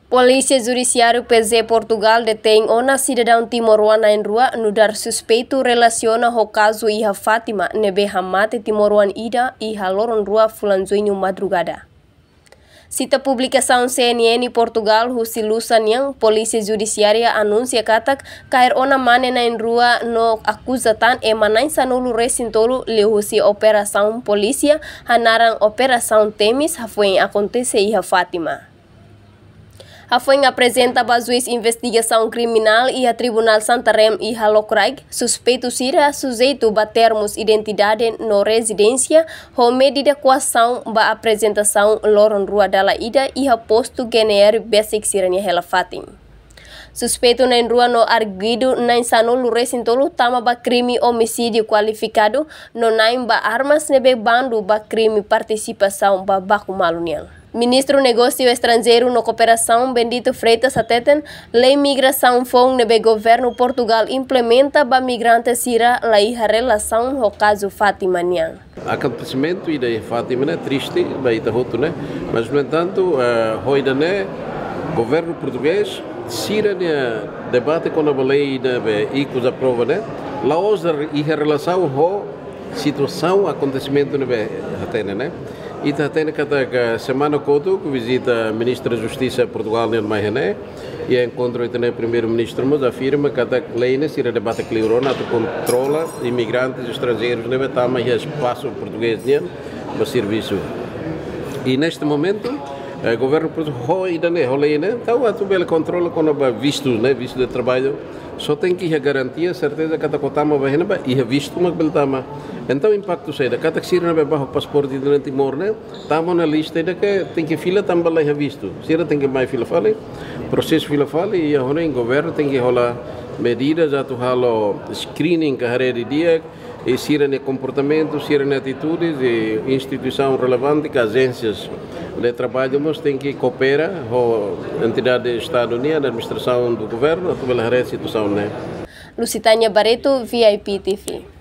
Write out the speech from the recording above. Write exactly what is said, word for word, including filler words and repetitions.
Polísia Judisiáriu P J Portugal detein ona sidadaun timoroan na'in-rua nu'udar suspeitu relasiona ho kazu iha Fátima ne'ebé hamate timoroan ida iha loron rua fulan Juñu madrugada. Sita publikasaun C N N Portugal husi Lusa nian, Polísia Judisiária anunsia katak kaer ona mane na'in-rua no akuza tan ema na'in-sanulu-resin-tolu liuhusi operasaun polísia hanaran Operasaun Temis hafoin akontese iha Fátima. Hafoin aprezenta ba juís investigasaun kriminál iha Tribunál Santarém iha Lokraik, suspeitu sira sujeitu ba termus identidade no rezidénsia ho medida koasaun ba aprezentasaun loron rua dala ida iha postu G N R besik sira-nia hela-fatin. Suspeitu na'in-rua no arguidu na'in-sanulu-resin-tolu tama ba krime omisídiu kualifikadu no na'in ba armas ne'ebé bandu ba krime partisipasaun ba baku malu nian. Ministru Negósiu Estranjeiru no Kooperasaun, Bendito Freitas, hateten lei migrasaun foun ne'ebé governu Portugal implementa ba migrante sira la iha relasaun ho kazu Fátima nian. Akontesimentu ida iha Fátima ne'e triste ba ita hotu ne'e, mas, no entantu, eh, ho ida-ne'e governu portugés sira-nia debate kona-ba lei ne'ebé ikus aprova ne'e la'ós iha relasaun ho situasaun akontesimentu ne'ebé hatene ne'e. Ita hatene katak semana kotuk vizita Ministra Justisa Portugal nian mai iha ne'e, iha enkontru ita-nia Primeiru-Ministru mós afirma katak lei ne'e sira debate kleur ona atu kontrola imigrantes estranjeirus ne'ebé tama iha espasu portugés nian ba servisu. I neste momento, eh, governu portu-, ho ida-ne'e, ho lei ne'e, entaun atu bele kontrola kona-ba vistu ne'e, vistu de trabalho. Só tenke iha garantia, serteza katak ó tama ba iha ne'ebá iha vistu mak bele tama. Entaun impaktu saida? Katak sira ne'ebé ba ho pasaporte ida-ne'e Timor ne'e tama ona lista ida ke tenke fila tanba la iha vistu. Sira tenke mai fila fali, prosesu fila fali, i agora governu tenke hola medidas atu halo screening ka haree didi'ak, i sira-nia komportamentu, sira-nia atitudes, i instituisaun relevante ka ajénsias de trabalho mós tenke koopera ho entidade Estadu nian, administrasaun do governu, atu bele haree situasaun ne'e. Lusitania Barreto, V I P T V.